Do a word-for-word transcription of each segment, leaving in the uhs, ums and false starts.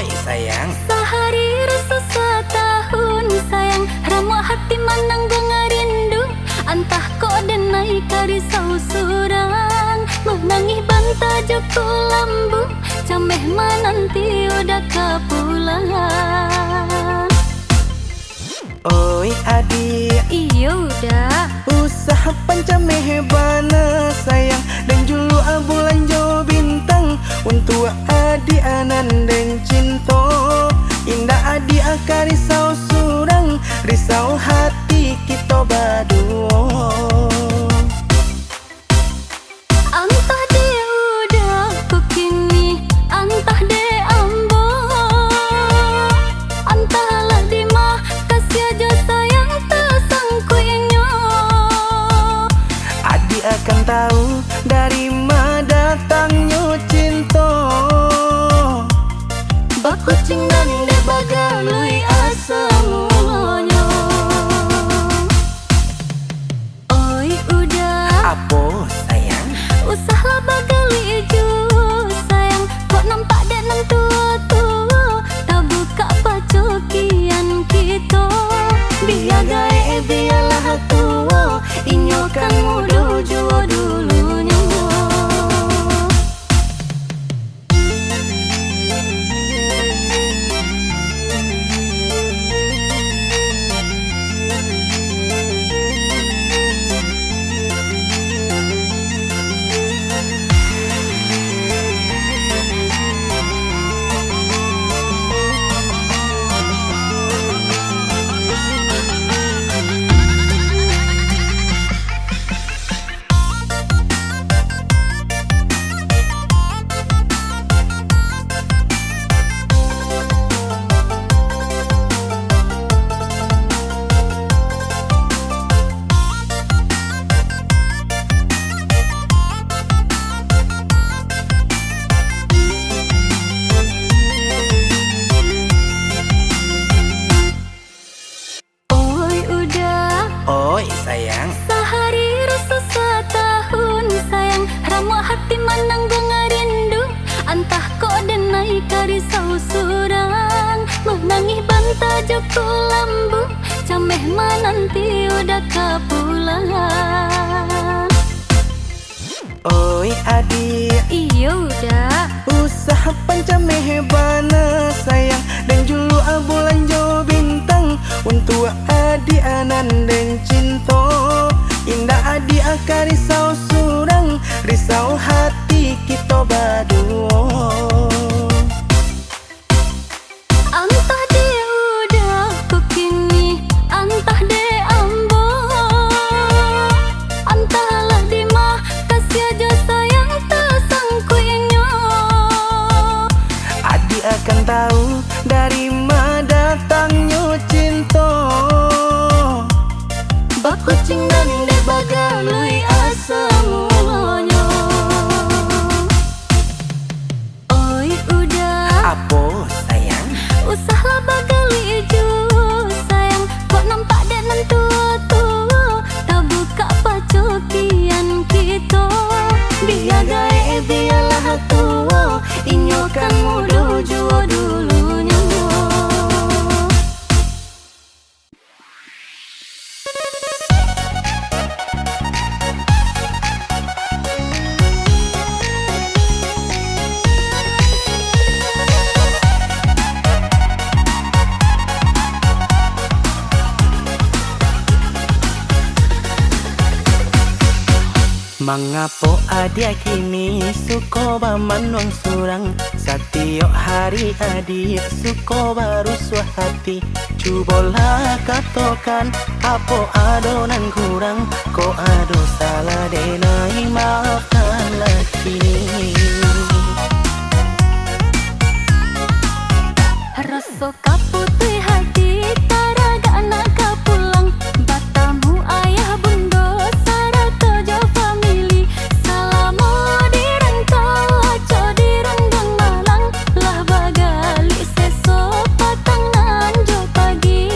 Sayang. Sahari rasa satahun, sayang. Ramuak hati manangguang rindu. Antah kok denai ka risau surang. Manangih banta jo kulambu. Cameh mananti uda ka pulang. Oi adiak. Iyo, Uda. Usah pancameh bana sayang, den juluak bulan jo bintang. Untuak adiak nan den cinto, indak adiak ka risau surang, risau hati kito baduo. Antah dek uda ko kini, antah dek ambo, antahlah dima, kasiah jo sayang tasangkuiknyo. Adiak akan tahu dari ma datangnyo cinto. Bakucing nan dek bagalui asa mulonyo. Oi, Uda. Apo, sayang? Usahlah bagalik juo, sayang. Kok nampak dek nan tuo-tuo, tabukak pacokian kito. Bia gaek, bialah tuo, inyo kan mudo juo dulunyo. Oi, Uda. Oi, sayang. Sahari rasa satahun, sayang. Ramuak hati manangguang rindu. Antah kok denai ka risau surang. Manangih banta jo kulambu. Cameh mananti uda ka pulang. Oi, adiak. Iyo, Uda. Usah pancameh bana sayang, den juluak bulan jo bintang. Untuak adiak nan den cinto, indak adiak ka risau surang, risau hati kito baduo. Antah dek uda ko kini, antah dek ambo, antahlah dima, kasiah jo sayang tasangkuiknyo. Adiak akan tahu dari ma datangnyo cinto. Bakucing nan dek bagalui asa mulonyo. Oi, Uda. Apo, sayang? Usahlah bagalik juo, sayang. Kok nampak dek nan tuo-tuo, tabukak pacokian kito. Bia gaek, bialah tuo, inyo kan mudo juo dulunyo. Mangapo adiak kini suko bamanuang surang? Satiok hari adiak suko barusuah hati. Cubolah katokan, apo ado nan kurang? Kok ado salah denai, maafkanlah kini. Raso ka putuih hati, taragak nak ka pulang, batamu ayah bundo sarato jo famili. Salamo di rantau, acok di randang malang, lah bagalik seso patang nan jo pagi.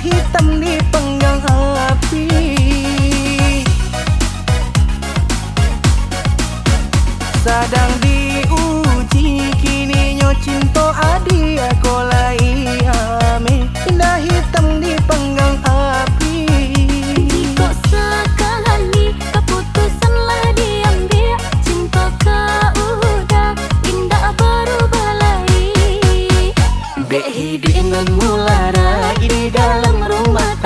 Hitam dipanggang api. Sadang diuji kininyo cinto adiak ko lai ameh. Indak hitam dipanggang api. Jikok sakali kaputusan lah diambiak, cinto ka uda indak barubah lai. Dek hiduik nan mularai di dalam rumah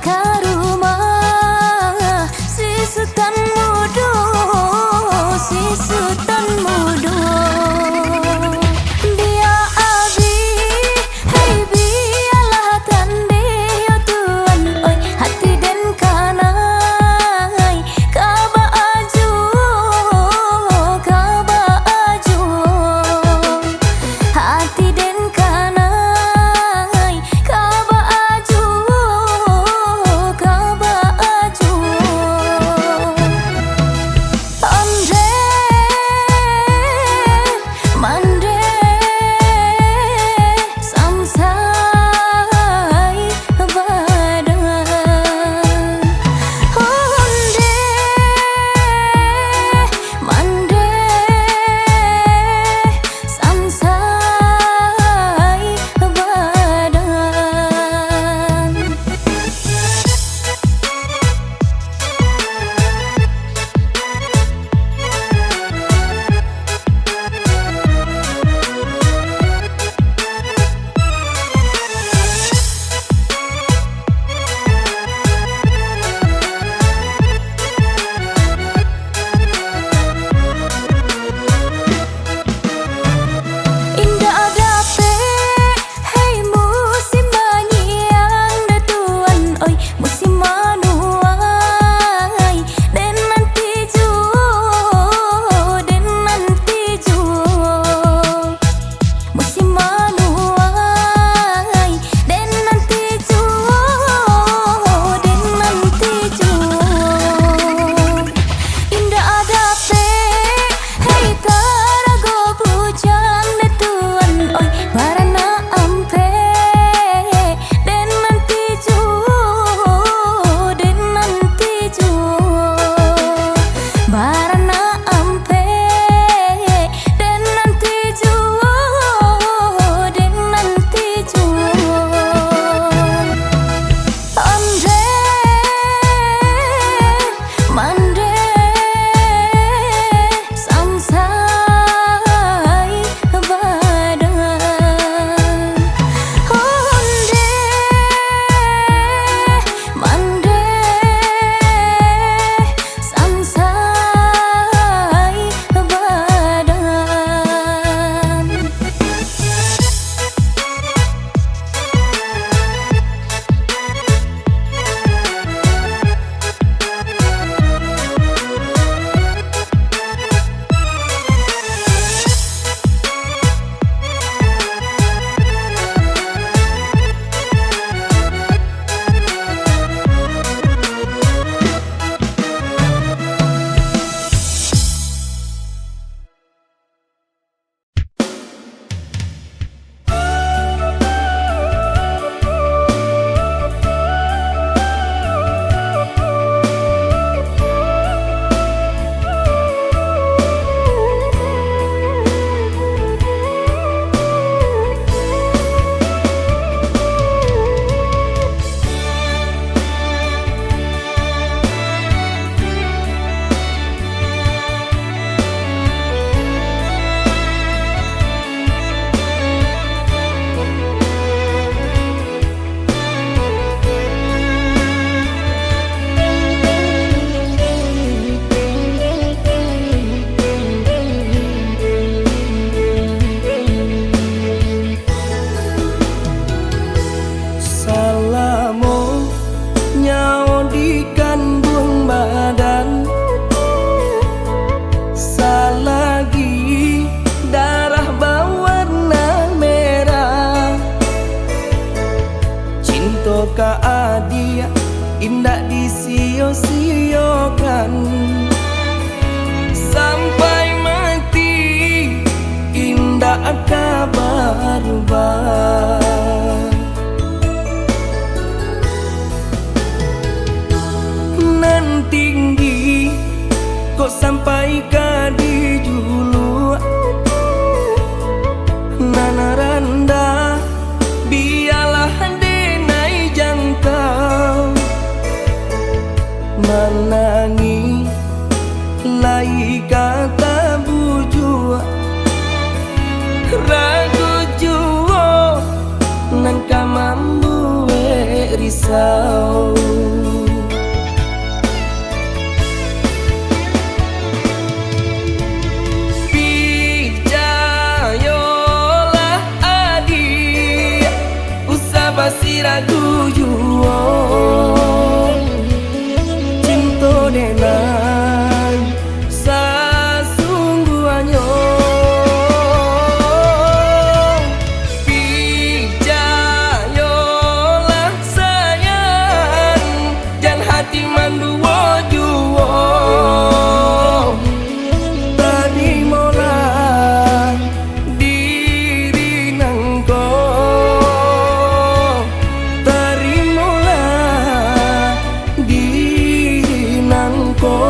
Ka rumah si Sutan Mudo, si Sutan Mudo. Bia abi, hei bialah tandeh yo Tuan, oi, hati den kanai, ka baa juo, ka baa juo. Hati den kanai, ka baa juo, ka baa juo. Ondeh, mandeh, samsai badan. Ondeh, mandeh, samsai badan. Indak dapek, hei musim banyiang, deh Tuan, oi, musim manuai, den nanti juo, den nanti juo. Musim manuai, den nanti juo, den nanti juo. Indak dapek, hei tarago bujang, deh Tuan, oi, baranak ampek, den nanti juo, den nanti juo. Baranak ampek, den nanti juo, den nanti juo. Ondeh, mandeh, samsai badan. Ondeh, mandeh, samsai badan. Salamo nyawo di kanduang badan, salagi darah bawarna merah, cinto ka adiak indak disio-siokan. Sampai mati indak ka barubah. Nan tinggi kok sampai ka dijuluak, nan randah bialah denai jangkau. Manangih lai ka tabujuak, ragu juo nan ka mambuek risau. Manduo juo, tarimolah diri nangko, tarimolah diri nangko.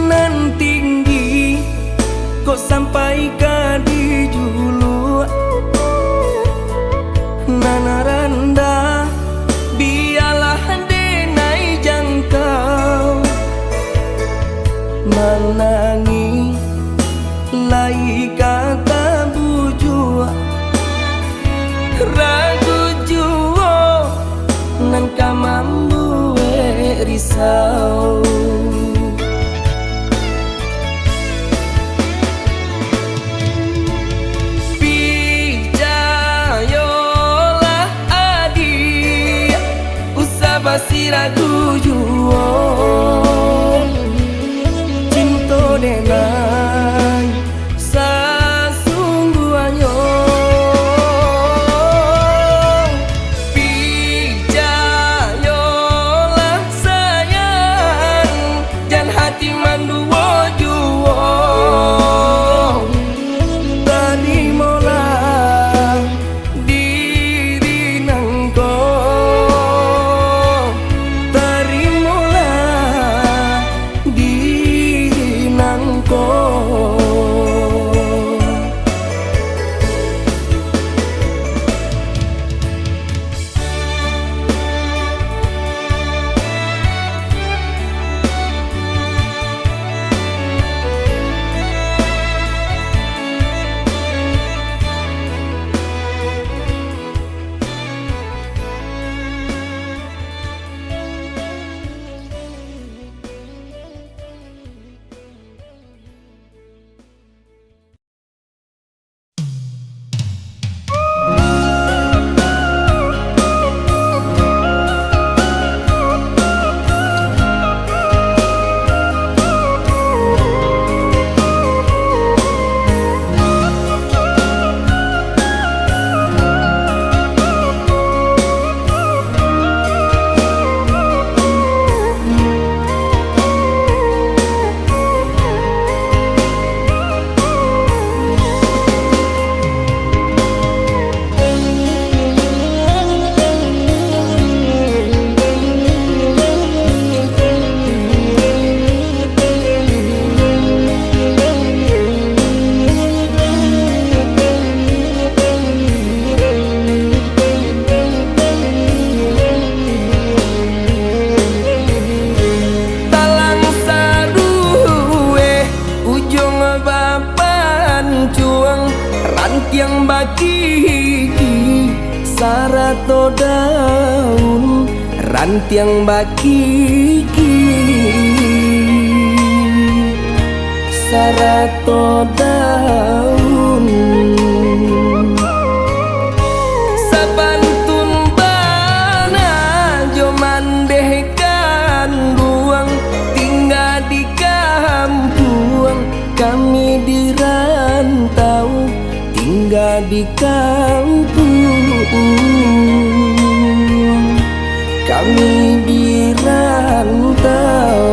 Nan tinggi kok sampai ka dijuluak, nan randah bialah denai jangkau. Manangih lai ka tabujuak, ragu juo nan ka mambuek risau. Picayolah adiak, usah basiragu juo. Cinto denai sasungguahnyo. Picayolah sayang, jan hati manduo juo. Tarimolah diri nangko, tarimolah diri nangko. Talang sarueh ujuang bapancuang, rantiang bakiki sarato daun, rantiang bakiki sarato daun. Sabantun bana jo mandeh kanduang, tingga di kampuang, kami di rantau, tingga di kampuang, kami di rantau.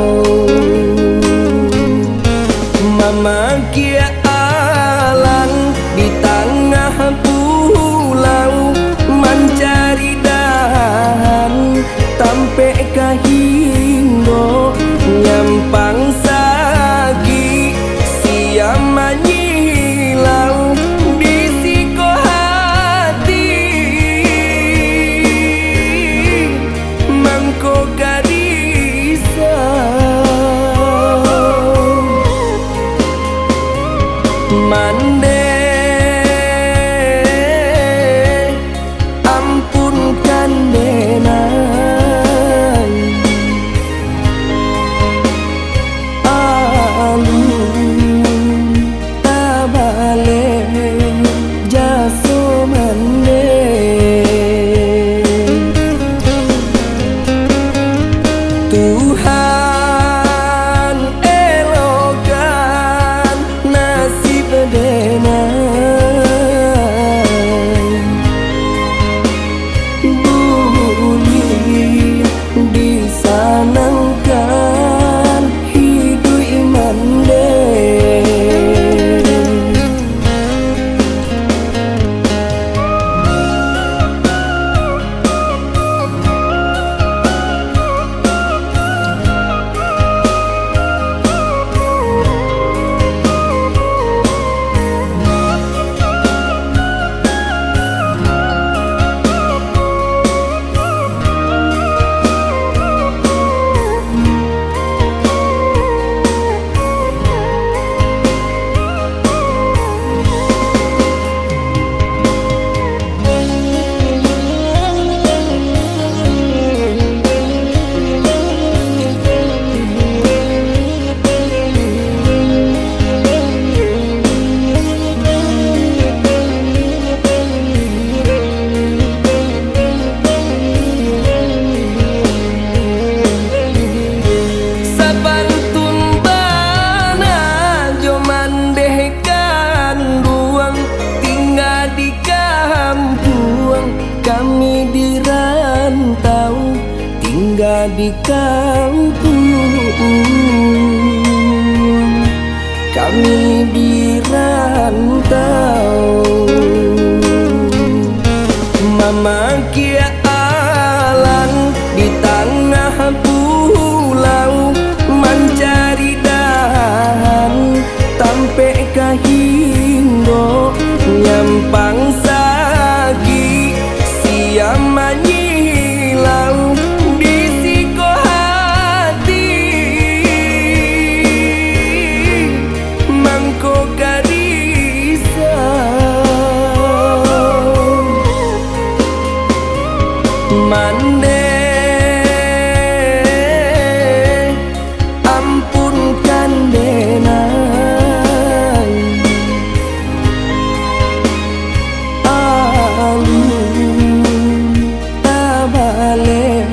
Mamakiak alang di tangah pulau, mancari dahan tampek ka hinggo, nyampang sakik siam manyingok. Andeh, ampunkan denai. Alun tabaleh jaso mandeh. Tuhan, elokkan nasib denai. Buliah disanangkan hiduik mandeh. Sapantun bana jo mandeh kanduang, tingga di kampuang, kami di rantau, tingga di kampuang, kami di rantau. Mamakiak alang di tangah pulau, mancari dahan tampek ka hinggo, nyampang sakik siang manyilau di siko hati. Mangko ka risau. Mandeh, ampunkan denai. Alun tabaleh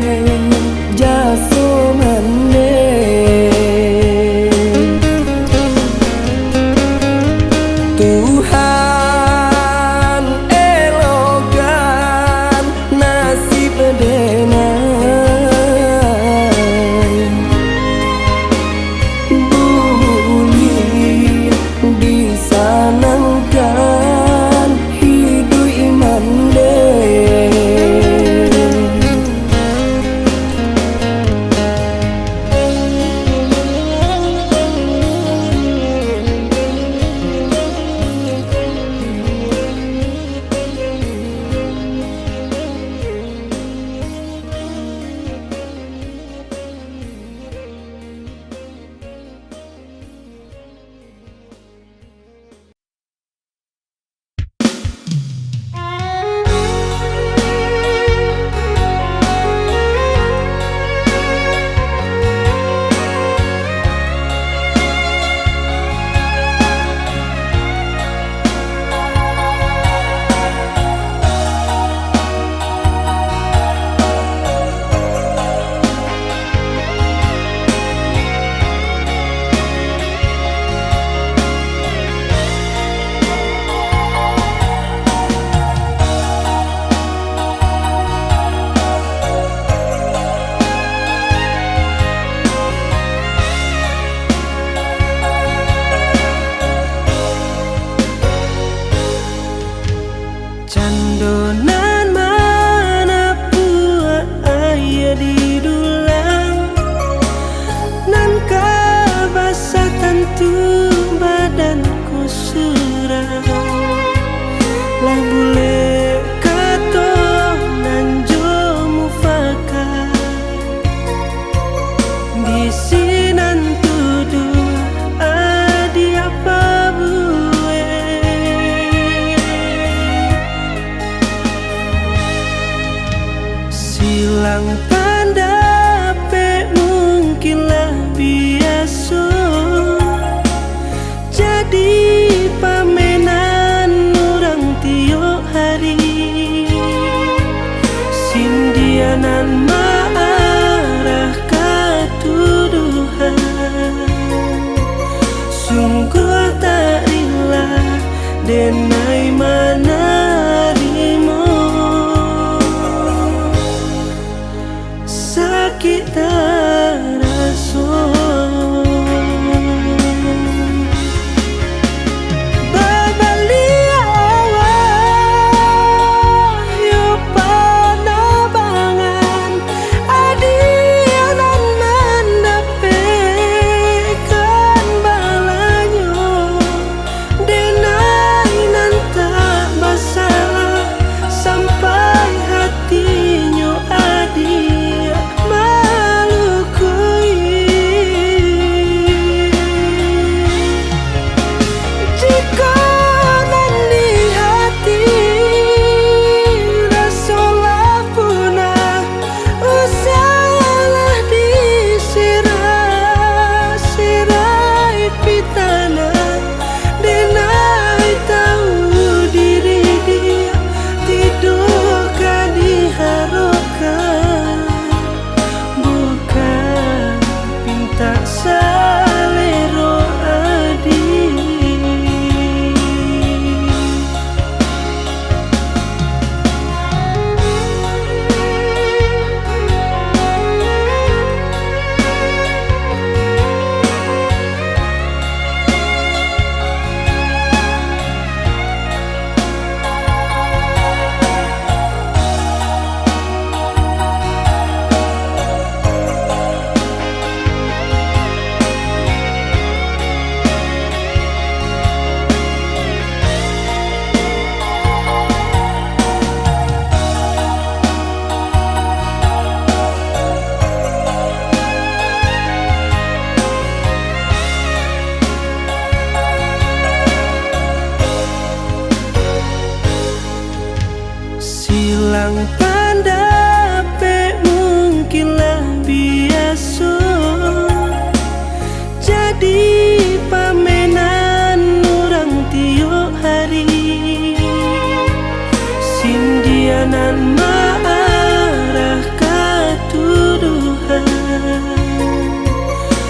jaso mandeh. Tuhan, elokkan nasib denai. Buliah disanangkan hiduik mandeh. Cando nan manapuak aia di dulang, nan ka basah tantu badan ko surang. Lah bulek kato nan jo mufakat, di sinan tuduah adiak pabuek. Pandapek mungkin lah biaso, jadi pamenan urang tiok hari. Sindianan maarah ka tuduhan, sungguah tak rila denai manarimo. Sakik taraso. Babaliak awak yo panabangan, adiak nan mandapekkan balanyo. Denai nan tak basalah, sampai hatinyo adiak malukui. Jikok nan di hati raso lah punah, usahlah diserak-serai pitanah. Denai tahu diri diak, tido ka diharokkan, bukan pintak salero adiak. Silang pandapek mungkin lah biaso, jadi pamenan urang tiok hari. Sindianan maarah ka tuduhan,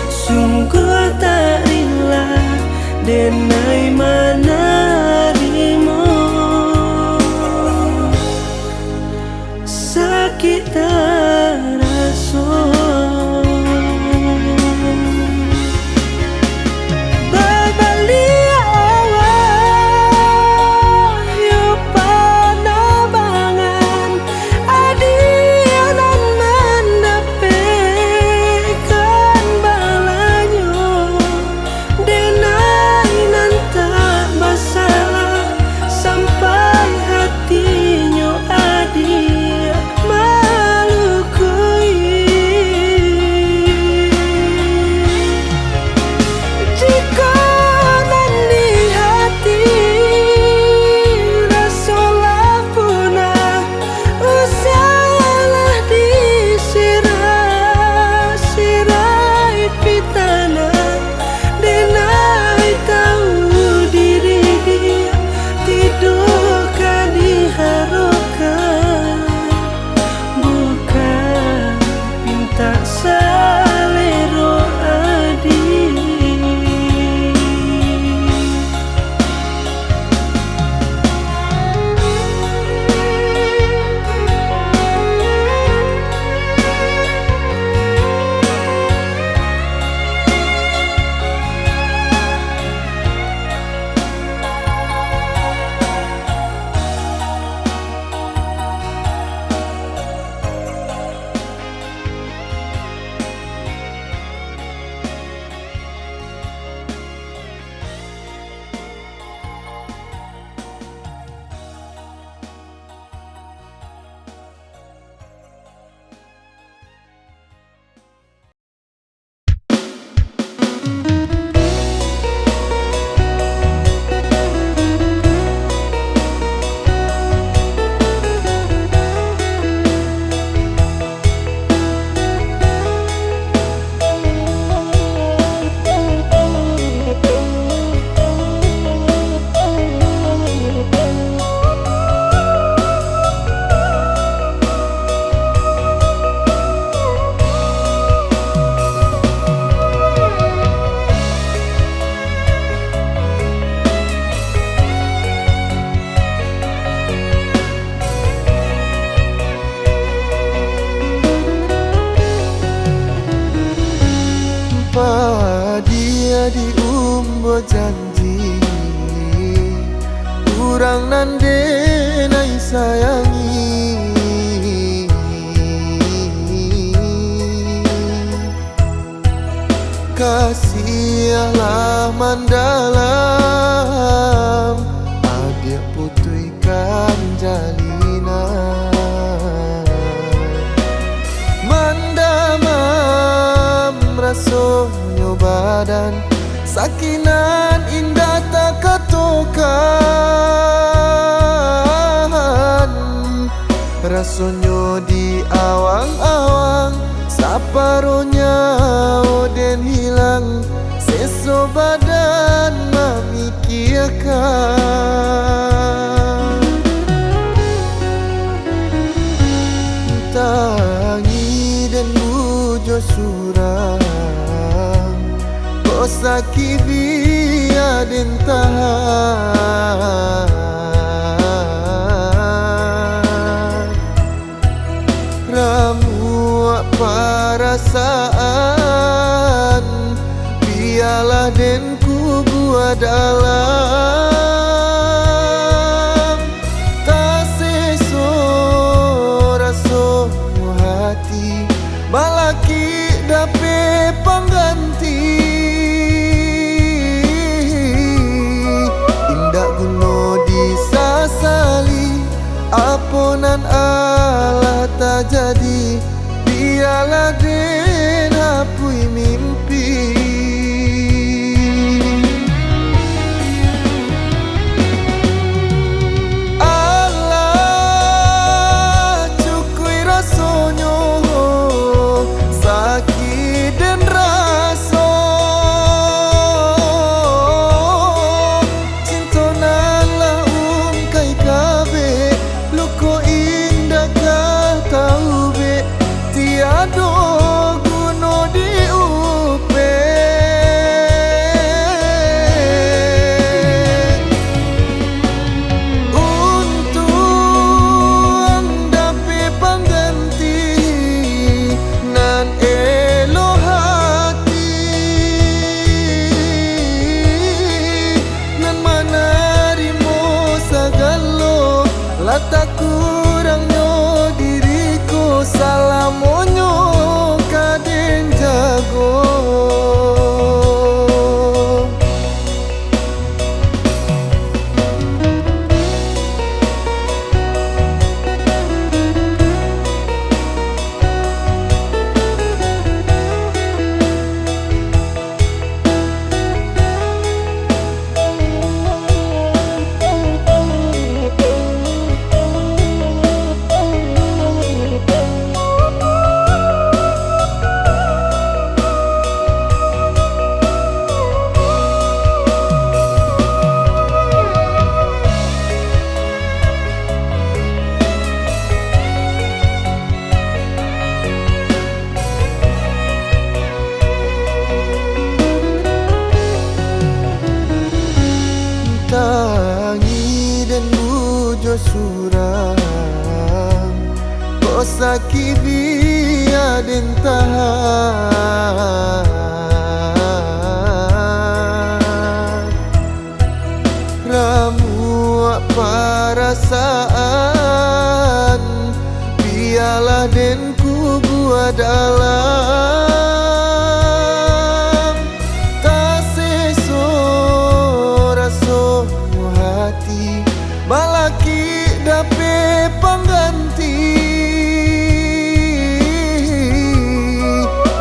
sungguah tak rila denai manarimo. Sakik taraso. Babaliak awak yo panabangan, adiak nan mandapekkan balanyo. Denai nan Urang nan den ai sayangi, kasiahlah mandalam, adiak putuihkan jalinan. Mandamam rasonyo badan, sakik nan indak takatokan. Rasonyo di awang-awang, saparo nyawo den hilang, seso badan mamikiakan. Tangi den bujo surang, kok sakik bia den tahan. Ramuak parasaan, bialah den kubua dalam. Taseso rasonyo hati, balakik dapek pangganti. Indak guno disasali, apo nan alah tajadi, bialah den hapuih mimpi. Alah, cukuik rasonyo, sakik den raso. Cinto nan lah ungkai kabek, luko indak ka taubek, tiado guno diupek. Untuang dapek pangganti nan elok hati, nan manarimo sagalo, lah takurangnyo diri ko, salamonyo ka den jago. Tangi den bujo surang, kok sakik bia den tahan. Ramuak parasaan, bialah den kubua dalam. Taseso rasonyo hati, balakik dapek pangganti.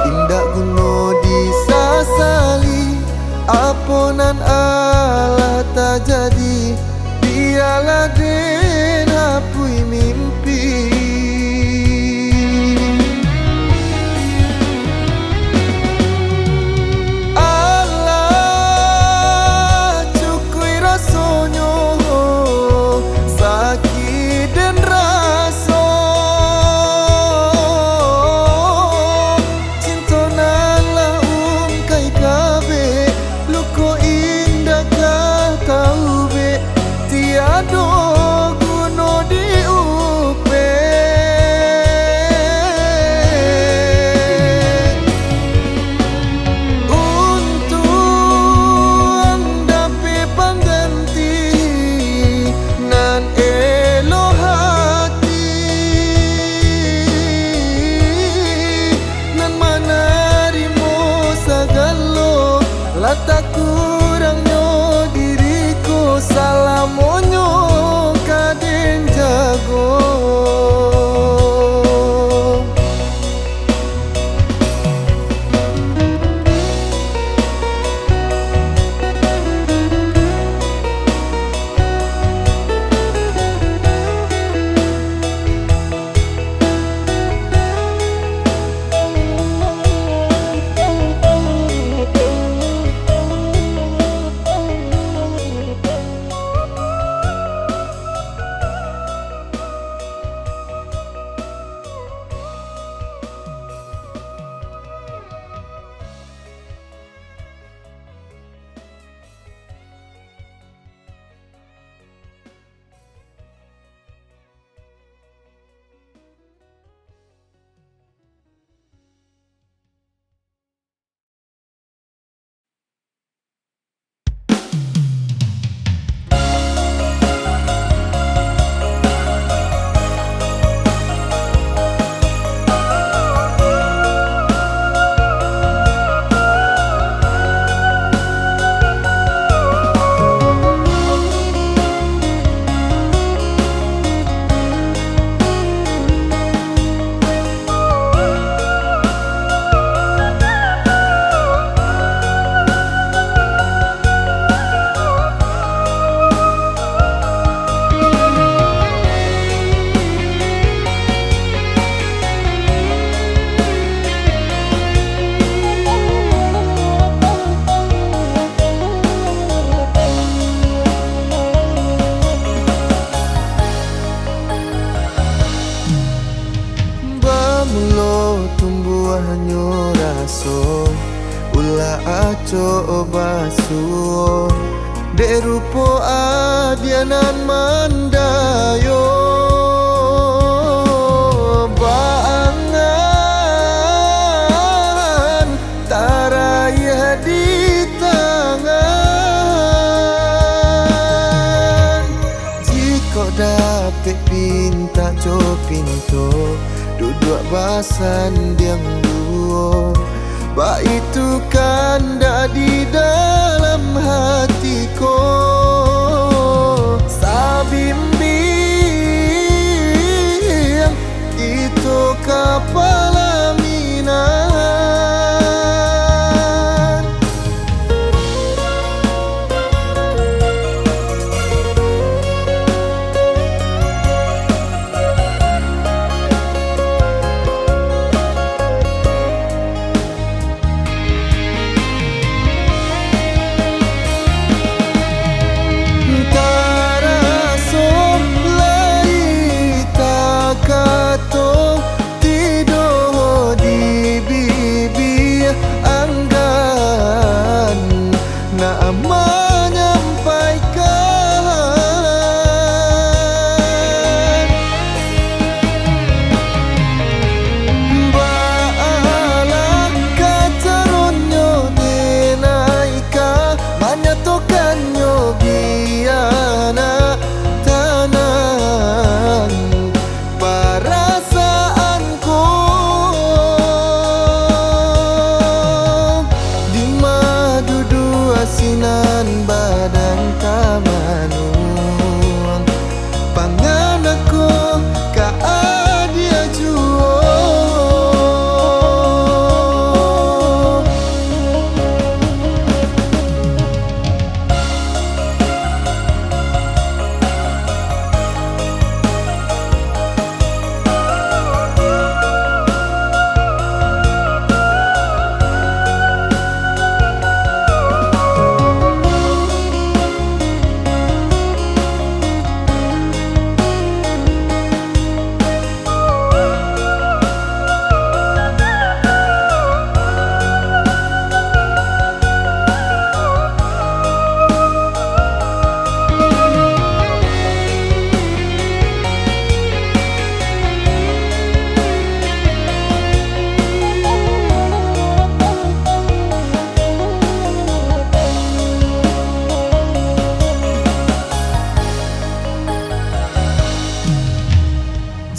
Indak guno disasali, apo nan alah tajadi, bialah den hapuih mimpi. Alah, cukuik rasonyo, sakik den raso. Cinto nan lah ungkai kabek, luko indak ka taubek, tiado guno diupek. Untuang dapek pangganti Dek rupo adiak nan mandayo, baangan taraih di tangan. Jikok dapek pintak jo pinto, duduak basandiang duo, baitu kandak di dalam hati ko. Sabimbiang kito ka palaminan. Taraso lai takato, tido di bibia, anggan nak manyampaikan. Baalah kacaronyo, dek naika manyatokannyo, bianak tanang parasaanku. Dima duduak sinan badan tamanuang, pangan aku ka adiak juo.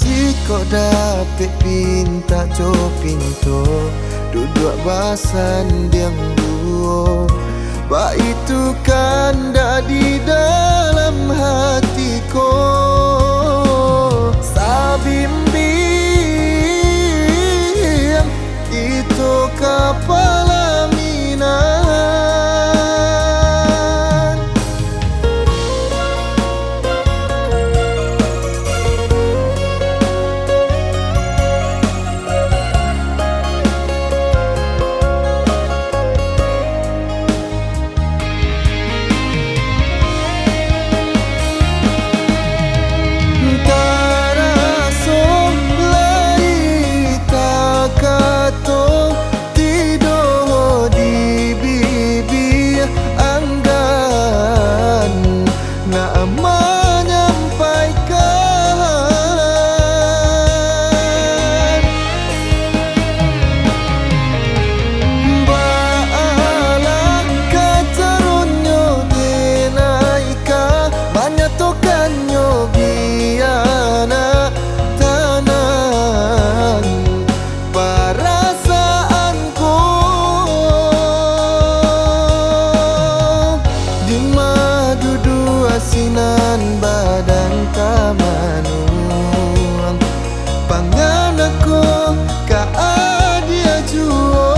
Jikok dapek pintak jo pinto, duduak basandiang duo, baitu kandak di dalam hati ko. Sabimbiang kito ka palaminan. Taraso lai takato, tido di bibia, anggan nak manyampaikan. Baalah kacaronyo, dek naika manyatokannyo, bianak tanang parasaanku. Dima duduak sinan badan tamanuang, pangan aku ka adiak juo.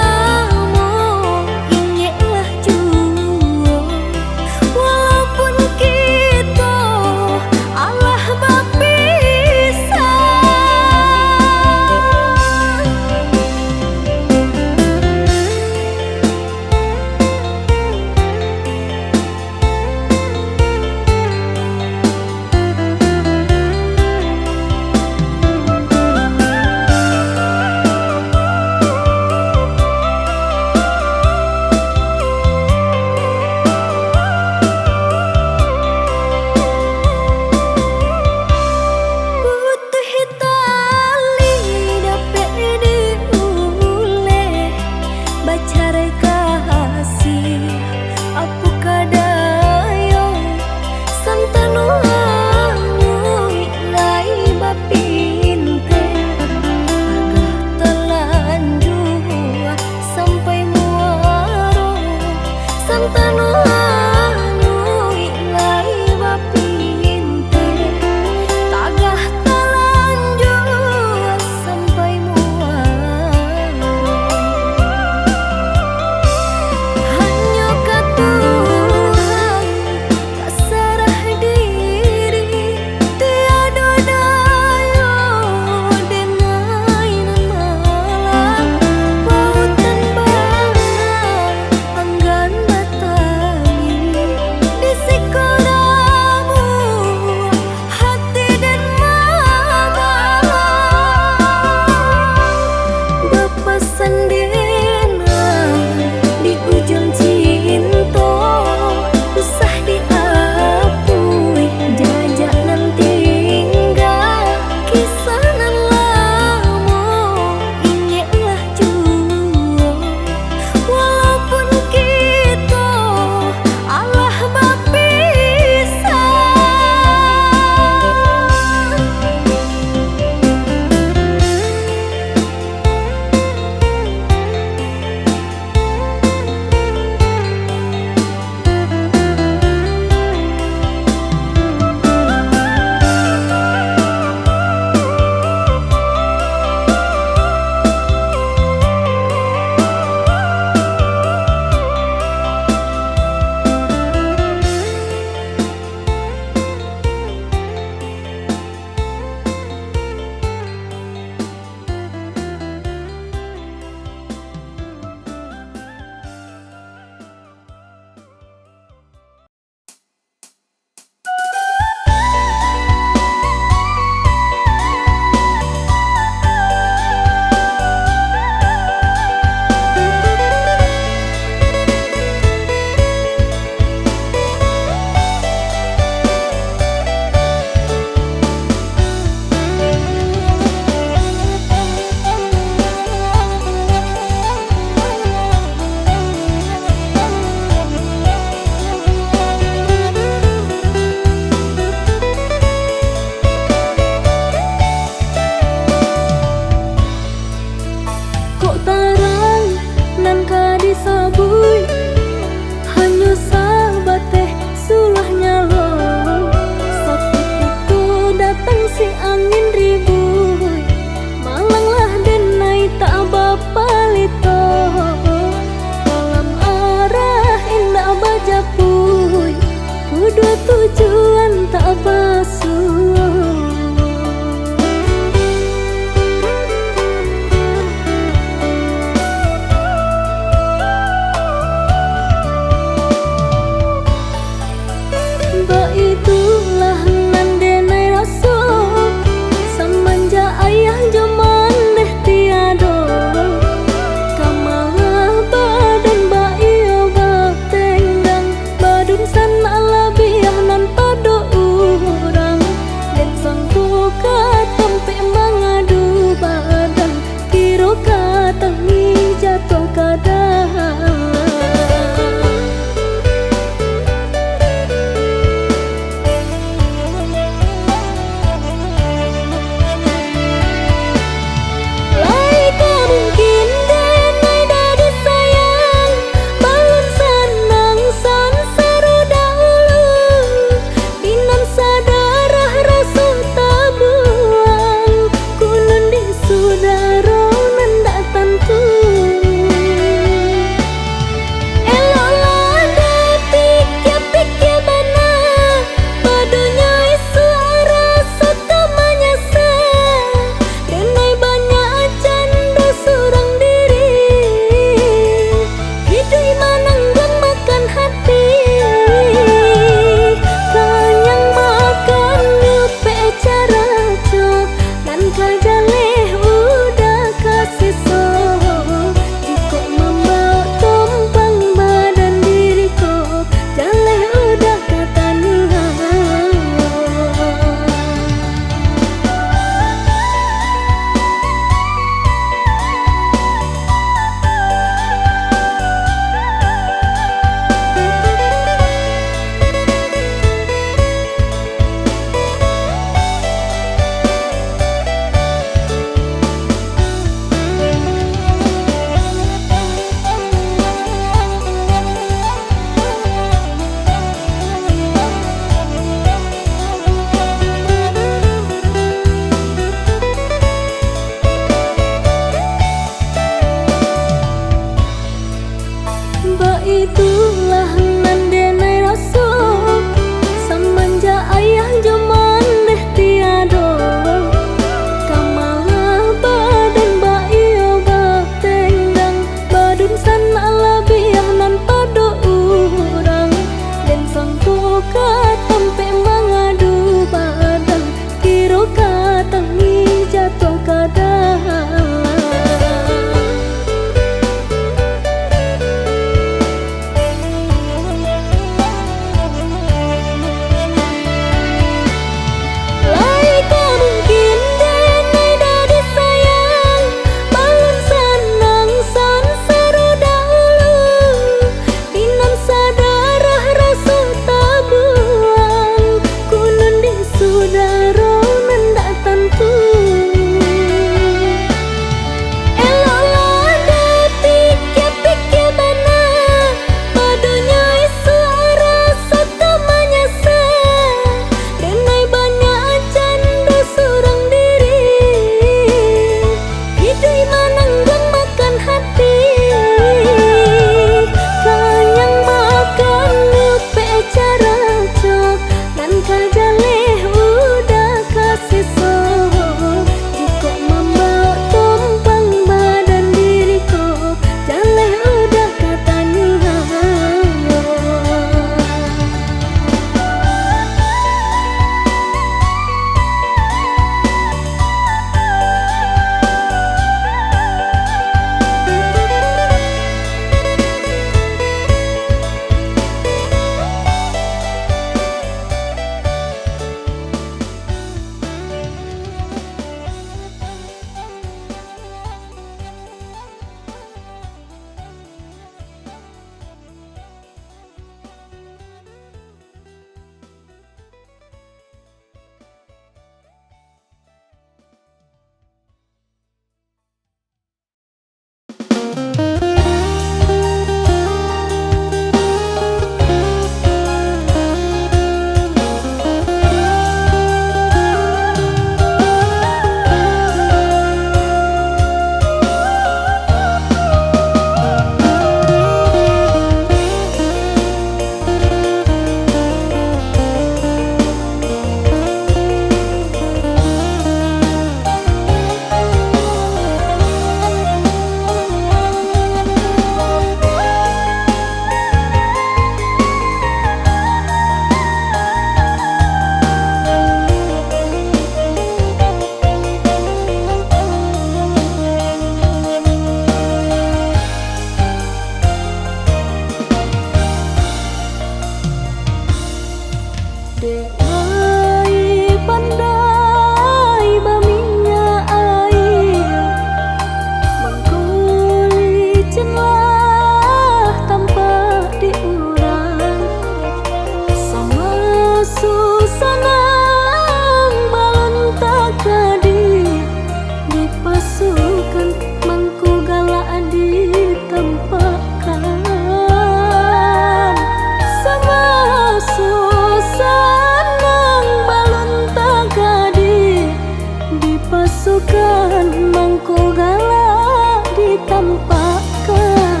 Sukan mangko galak ditampakkan.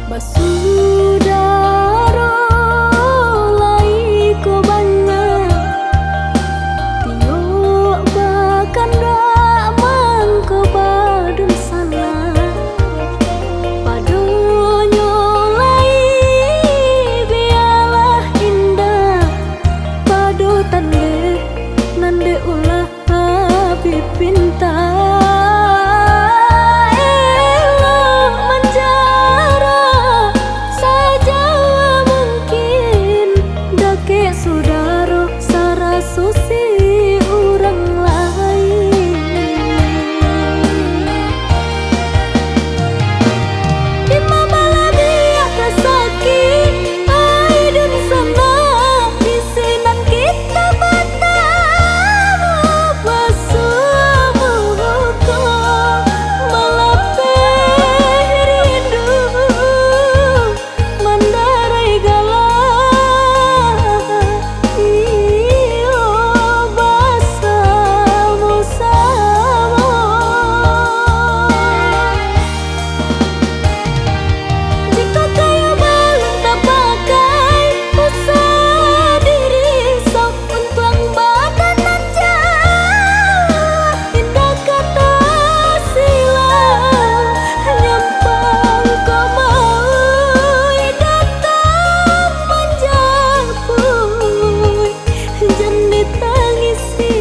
Basudaro lai ko bana, tiok bakandak mangko badunsanak. Padonyo lai bialah indak, pado tandeh nan dek ulah Habib pinta elok manjaro sajauah mungkin, dakek sudaro saraso si urang lain. Dima balabiah rasaki, ai dunsanak, di sinan kita batamu basuo muko, malapeh rindu mandarai galah iyo basamo-samo. Jikok kayo balun tapakai, usah dirisau. Untuang badan nan jauah, indak ka tasilau. Nyampang ko mauik datang manjapuik, jan ditangisi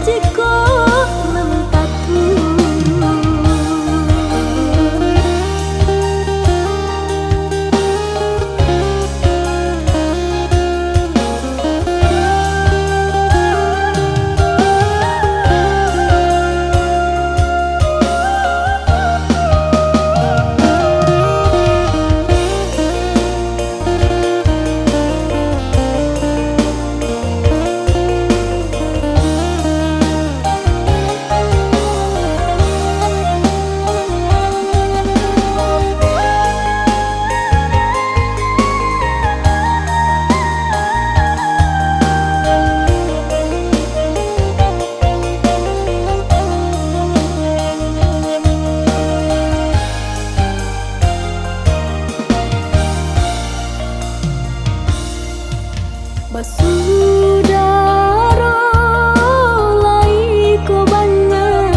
jikok nan taturuik. Basudaro lai ko bana,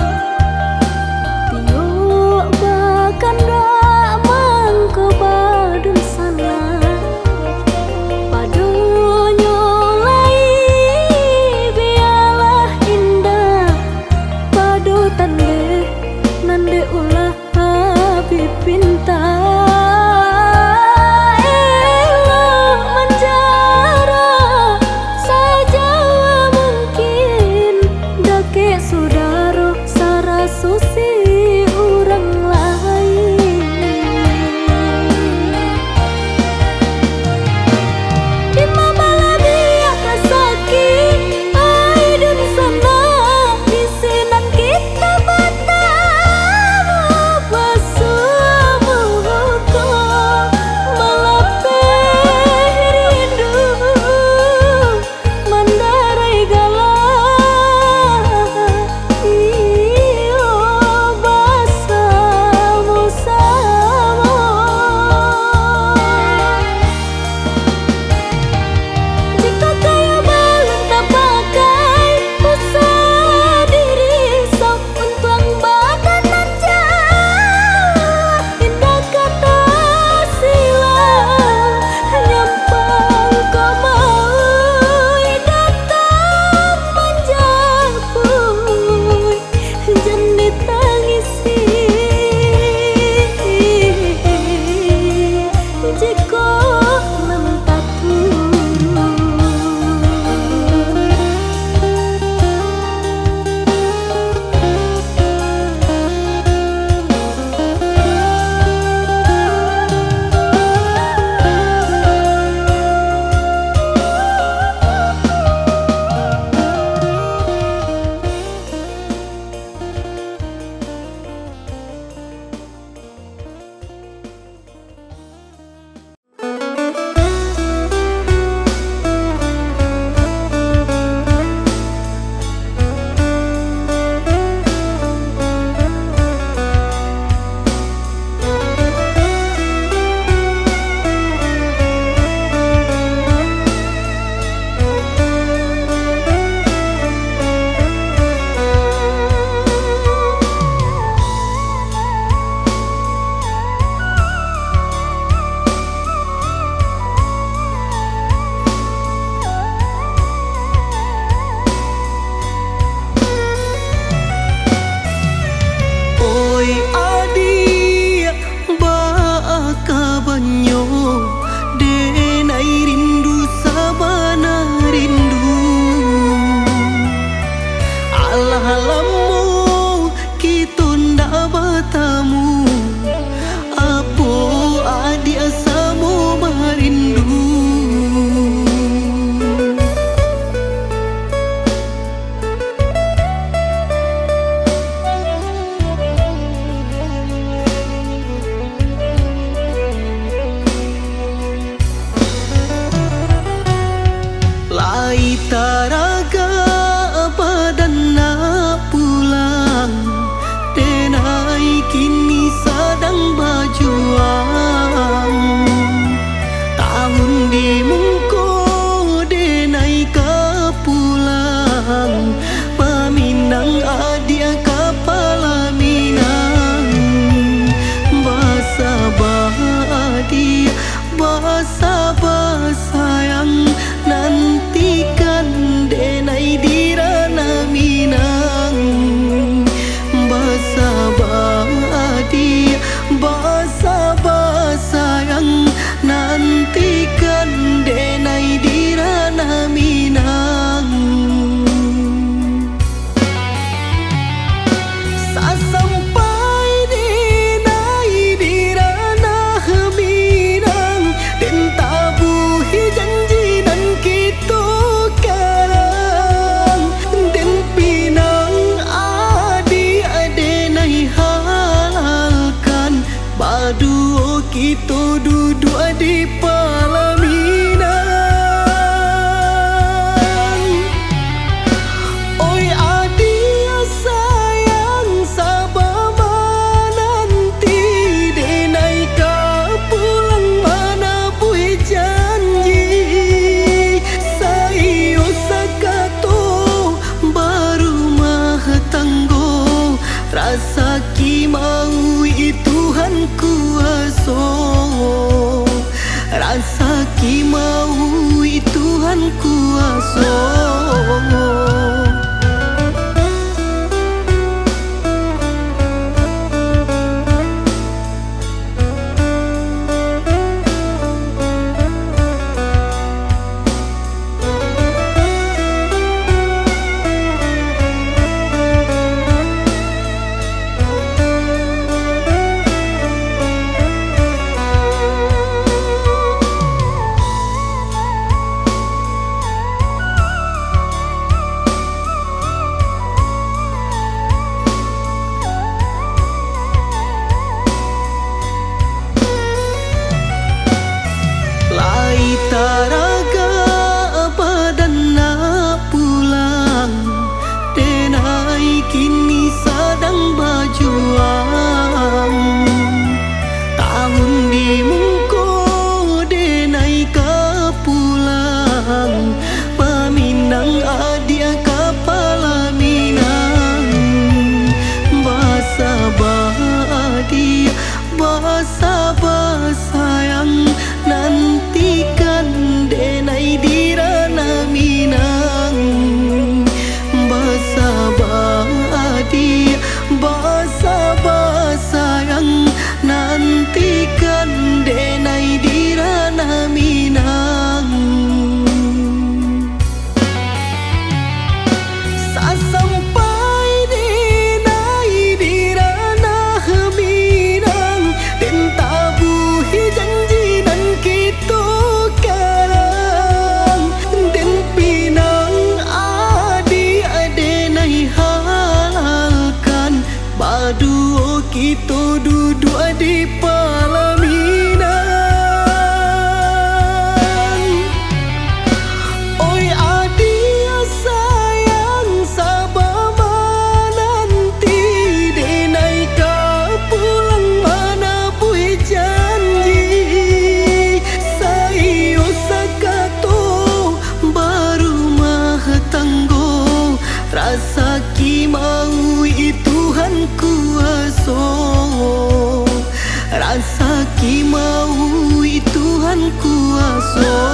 tiok bakandak mangko badunsanak. Padonyo lai bialah indak, pado tandeh nan dek ulah Habib pinta elok manjaro sajo Taragak badan nak pulang, denai kini sadang bajuang. Tahun di muko denai ka pulang, paminang adiak ka palaminan. Basaba adiak, basaba sayang, nantikan denai di Ranah Minang. Basaba adiak, basaba sayang, nantikan denai di Ranah Minang. Sasampai denai di Ranah Minang, den tabuih janji nan kito karang. Den pinang adiak denai halalkan, baduo kito duduak di palaminan. Oi adiak sayang, saba mananti denai ka pulang manabuih janji. Saiyo sakato barumah tanggo, rasaki mauik Tuhan kuaso. Rasaki mauik Tuhan kuaso. Lai taragak badan nak pulang, denai kini sadang bajuang. Tahun di muko denai ka pulang, paminang adiak ka palaminan. Basaba adiak, basaba sayang, nantikan denai di Ranah Minang. Basaba adiak, basaba sayang, nantikan denai di Ranah Minang. Sasampai denai di Ranah Minang, den tabuih janji nan kito karang. Den pinang adiak denai halalkan, baduo kito duduak di palaminan. Oi adiak sayang, saba mananti denai ka pulang manabuih janji. Saiyo sakato barumah tanggo, rasaki mauik Tuhan kuaso. Rasaki mauik Tuhan kuaso.